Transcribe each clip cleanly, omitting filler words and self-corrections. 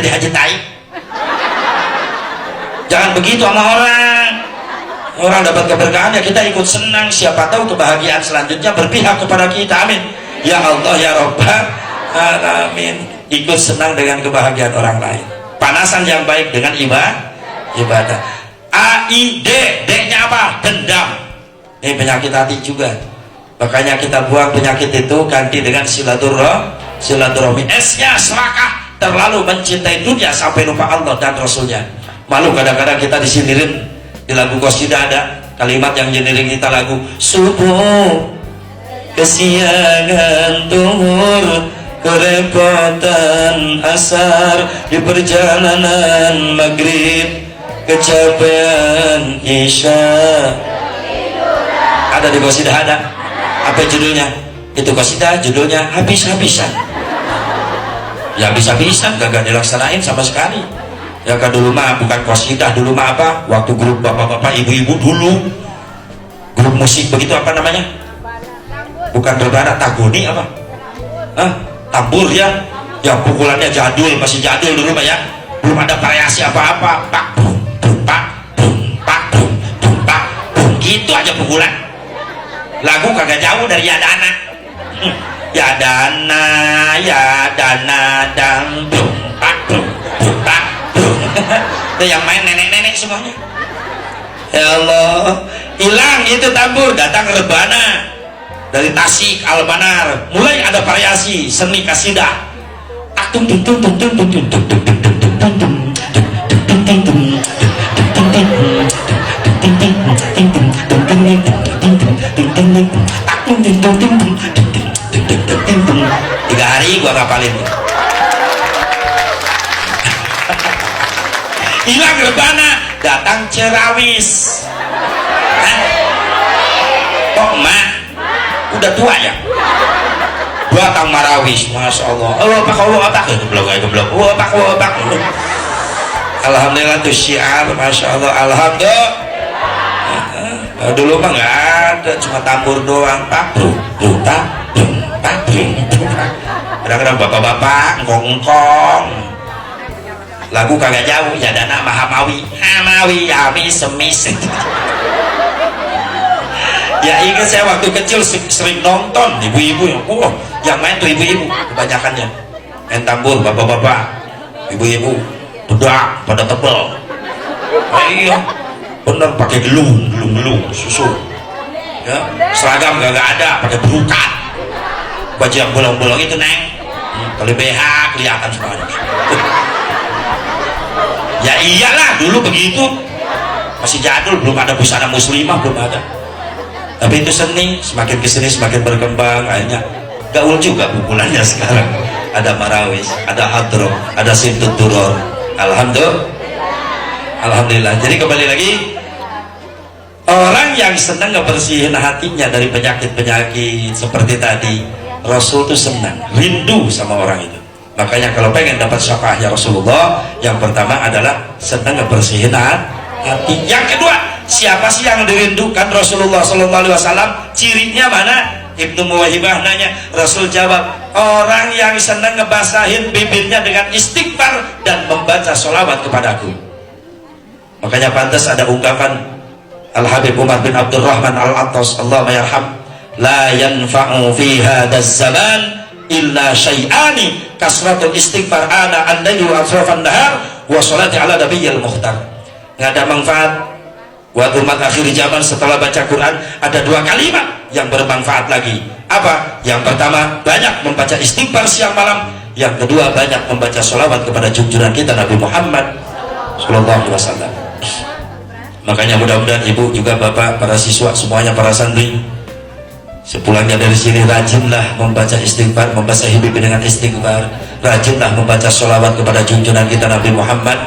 jadi haji tai. Jangan begitu sama orang. Orang dapat keberkahan ya kita ikut senang, siapa tahu kebahagiaan selanjutnya berpihak kepada kita. Amin ya Allah ya Rabbal alamin. Ikut senang dengan kebahagiaan orang lain. Panasan yang baik dengan ibadah. AID, D-nya apa? Dendam. Ini penyakit hati juga. Makanya kita buang penyakit itu, ganti dengan silaturahmi. S-nya serakah. Terlalu mencintai dunia sampai lupa Allah dan Rasulnya. Malu kadang-kadang kita disindirin. Di lagu qasidah ada kalimat yang nyindirin kita lagu subuh, kesiangan tuhur, kerepotan asar, di perjalanan maghrib, kecapean isya. Ada di qasidah ada. Apa judulnya? Itu qasidah judulnya habis-habisan. Ya habis-habisan kagak dilaksanain sama sekali. Ya kan dulu mah bukan qasidah, dulu mah apa? Waktu grup bapak-bapak, ibu-ibu dulu. Grup musik begitu apa namanya? Bukan rebana, tagoni apa? Tambur ya. Ya pukulannya jadul, masih jadul dulu mah ya. Belum ada variasi apa-apa. Pak bum, pak bum, pak bum, pak bum. Gitu aja pukulan. Lagu kagak jauh dari ya dana. Ya dana dang bum, pak bum, pak bum. Itu yang main nenek-nenek semuanya. Ya Allah, hilang itu tambur, datang rebana dari Tasik Albanar. Mulai ada variasi seni kasidah. Aktum tung tung tung tung tung tung tung tung tung tung tung tung. 3 hari gua ngapalin. Hilang rebana, datang cerawis. Kok emak udah tua ya? Datang marawis, masya Allah. Allah pak, geblok. Alhamdulillah tuh syiar, masya Allah. Alhamdulillah. Dulu mah nggak ada, cuma tambur doang. Pak bro, kadang-kadang bapak-bapak ngkong lagu kagak jauh. Ya dana mahamawi yami semis. Ya ingat saya waktu kecil sering nonton ibu-ibu yang main tuh ibu-ibu kebanyakannya main tambur, bapak-bapak, ibu-ibu bedak pada tebel. Iya bener, pakai gelung susu ya. Seragam gak ada, pakai berukat, baju yang bolong-bolong itu neng, kali BH kelihatan semuanya. Ya iyalah dulu begitu, masih jadul, belum ada busana muslimah, belum ada. Tapi itu seni, semakin kesini semakin berkembang. Akhirnya gaul juga pukulannya sekarang. Ada marawis, ada hadro, ada sintut turor. Alhamdulillah. Jadi kembali lagi, orang yang senang ngebersihin hatinya dari penyakit-penyakit seperti tadi, Rasul tuh senang, rindu sama orang itu. Makanya kalau pengen dapat syafaatnya Rasulullah, yang pertama adalah senang ngebersihin hati. Yang kedua, siapa sih yang dirindukan Rasulullah SAW? Cirinya mana? Ibnu Muwahibah nanya, Rasul jawab, orang yang senang ngebasahin bibirnya dengan istighfar dan membaca sholawat kepadaku. Makanya pantas ada ungkapan Al-Habib Umar bin Abdurrahman Al-Attas, Allahumma yarham, la yanfa'u fi hadaz zaman illa syai'ani kasratul istighfar ana an-layli wa atrafan nahar wa sholati ala nabiyyil mukhtar. Nggak ada manfaat buat umat akhir zaman setelah baca Quran. Ada 2 kalimat yang bermanfaat lagi. Apa? Yang pertama, banyak membaca istighfar siang malam. Yang kedua, banyak membaca sholawat kepada junjungan kita Nabi Muhammad sallallahu alaihi wasallam. Makanya mudah-mudahan ibu juga bapak, para siswa semuanya, para santri, sepulangnya dari sini rajinlah membaca istighfar, membasahi bibir dengan istighfar, rajinlah membaca sholawat kepada junjungan kita Nabi Muhammad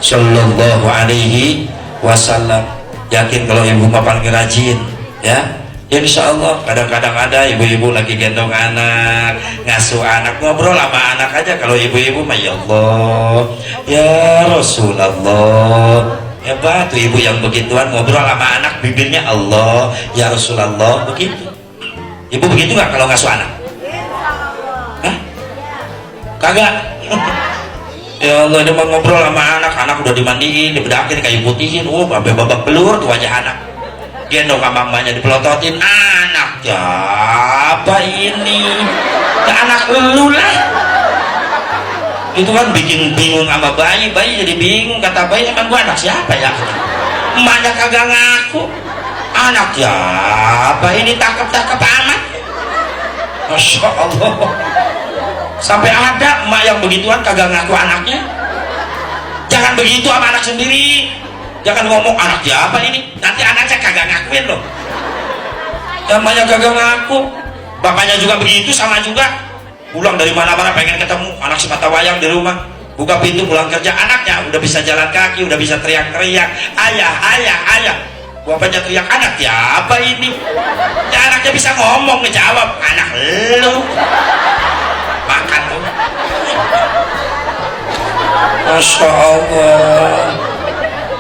sallallahu alaihi wasallam. Yakin kalau ibu mah paling rajin ya, insya Allah. Kadang-kadang ada ibu-ibu lagi gendong anak, ngasuh anak, ngobrol sama anak aja. Kalau ibu-ibu mah ya Allah ya Rasulullah, hebat tuh ibu yang begituan, ngobrol sama anak bibirnya Allah ya Rasulullah begitu. Ibu begitu nggak kalau ngasuh anak? Hah? Kagak. Ya Allah, ini mau ngobrol sama anak udah dimandiin, dibedakin, kayu putihin, sampai babak belur tuh wajah anak. Gendong sama mamanya dipelototin, anak ya apa ini? Ya anak lu lah. Itu kan bikin bingung sama bayi jadi bingung, kata bayi emang gua anak siapa ya? Emaknya kagak ngaku. Anak ya apa ini, takep amat. Masya Allah. Sampai ada emak yang begituan kagak ngaku anaknya. Jangan begitu sama anak sendiri. Jangan ngomong anak ya apa ini, nanti anaknya kagak ngakuin loh. Emaknya kagak ngaku, bapaknya juga begitu, sama juga. Pulang dari mana-mana pengen ketemu anak si mata wayang di rumah, buka pintu pulang kerja, anaknya udah bisa jalan kaki, udah bisa teriak-teriak, ayah. Bapaknya teriak, anak ya apa ini? Ya anaknya bisa ngomong, ngejawab, anak lu. Makan tuh. Masya Allah.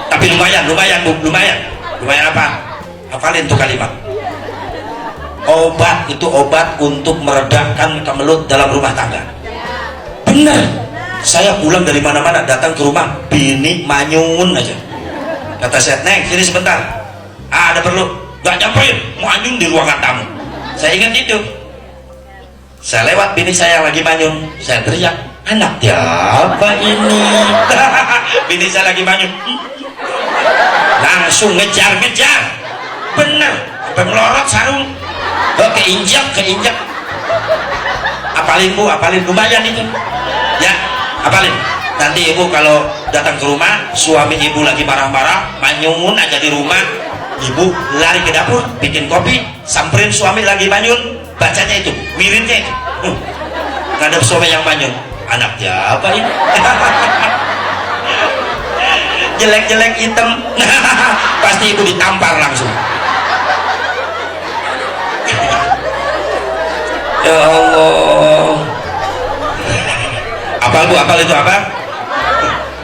Tapi lumayan apa? Hafalin tuh kalimat. Obat itu obat untuk meredakan kemelut dalam rumah tangga. Benar. Saya pulang dari mana-mana datang ke rumah, bini manyun aja. Kata saya, Neng, sini sebentar. Ada perlu? Gak nyamperin, manyun di ruangan tamu. Saya ingat itu. Saya lewat, bini saya lagi manyun, saya teriak, anak ya apa ini? Bini saya lagi manyun, langsung ngejar, bener, sampai melorot sarung, keinjak. Apalin lumayan itu, ya, apalin. Nanti ibu kalau datang ke rumah, suami ibu lagi marah-marah, manyun aja di rumah, ibu lari ke dapur, bikin kopi, samperin suami lagi manyun, bacanya itu, mirinnya itu, ngadep suami yang manyun, anaknya apa ini? Jelek hitam. Pasti ibu ditampar langsung. Ya Allah. Apal itu apa?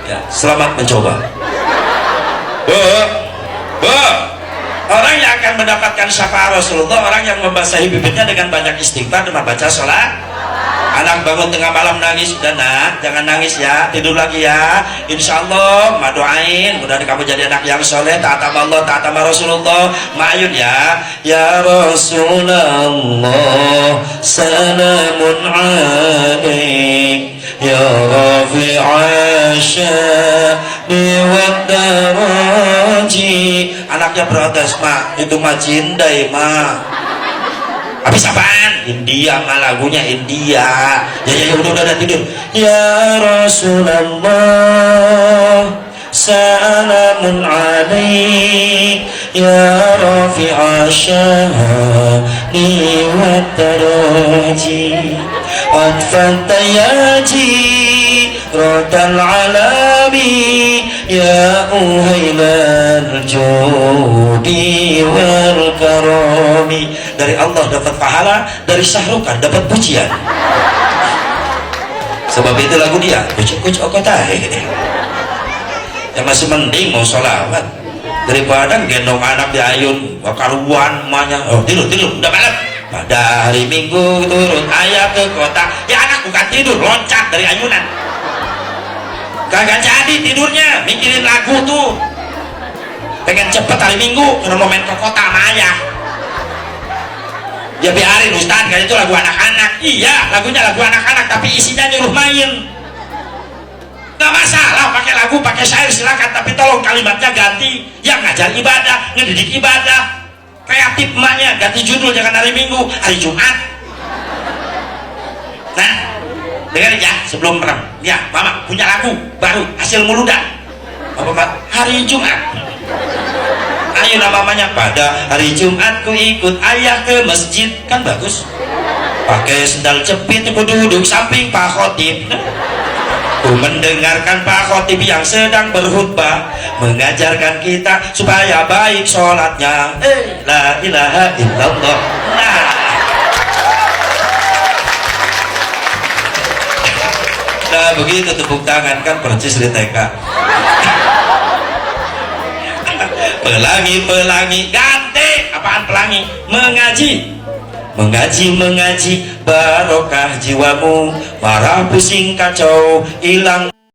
Ya, selamat mencoba. Bu, orang yang akan mendapatkan syafaat Rasulullah, orang yang membasahi bibirnya dengan banyak istighfar dan membaca sholat. Anak bangun tengah malam nangis, udah nak, jangan nangis ya, tidur lagi ya. Insya Allah, ma doain, mudah kamu jadi anak yang soleh, taat sama Allah, taat sama Rasulullah. Ma'ayun ya, ya Rasulullah, salamun alaik, ya Rafi'a sya'ni wa daraji. Anaknya protes, ma, itu mah cindai, ma. Habis apaan? India mah, lagunya India. Ya udah tidur. Ya Rasulullah, salamun alaik, ya Rafi'a sya'ni wa daraji, atfal tayaji radal alami, ya uhailal judi wal karami. Dari Allah dapat pahala, dari Syahrukan dapat pujian. Sebab itu lagu dia kucuk okotai. Ya masih mending mau sholawat daripada gendong anak di ayun karuan emaknya. Tidur udah malam. Pada hari Minggu turun ayah ke kota, ya anak bukan tidur, loncat dari ayunan. Kagak jadi tidurnya, mikirin lagu tuh, pengen cepet hari Minggu karena mau main ke kota sama ayah. Ya biarin Ustaz, kan itu lagu anak-anak. Iya, lagunya lagu anak-anak, tapi isinya nyuruh main. Gak masalah pakai lagu, pakai syair silakan, tapi tolong kalimatnya ganti. Yang ngajar ibadah, ngedidik ibadah, kreatif emaknya, ganti judul, jangan hari Minggu, hari Jumat. Nah, dengerin ya sebelum merem. Ya, mama punya lagu baru, hasil muludan. Apa hari Jumat. Ayo namanya, pada hari Jumat ku ikut ayah ke masjid, kan bagus. Pakai sendal jepit, ku duduk samping Pak Khotib. Ku mendengarkan Pak Khotib yang sedang berkhutbah, mengajarkan kita supaya baik sholatnya. La ilaha illallah. Nah begitu tepuk tangan, kan persis di TK. Pelangi ganti, apaan pelangi? Mengaji barokah jiwamu, marah pusing kacau hilang.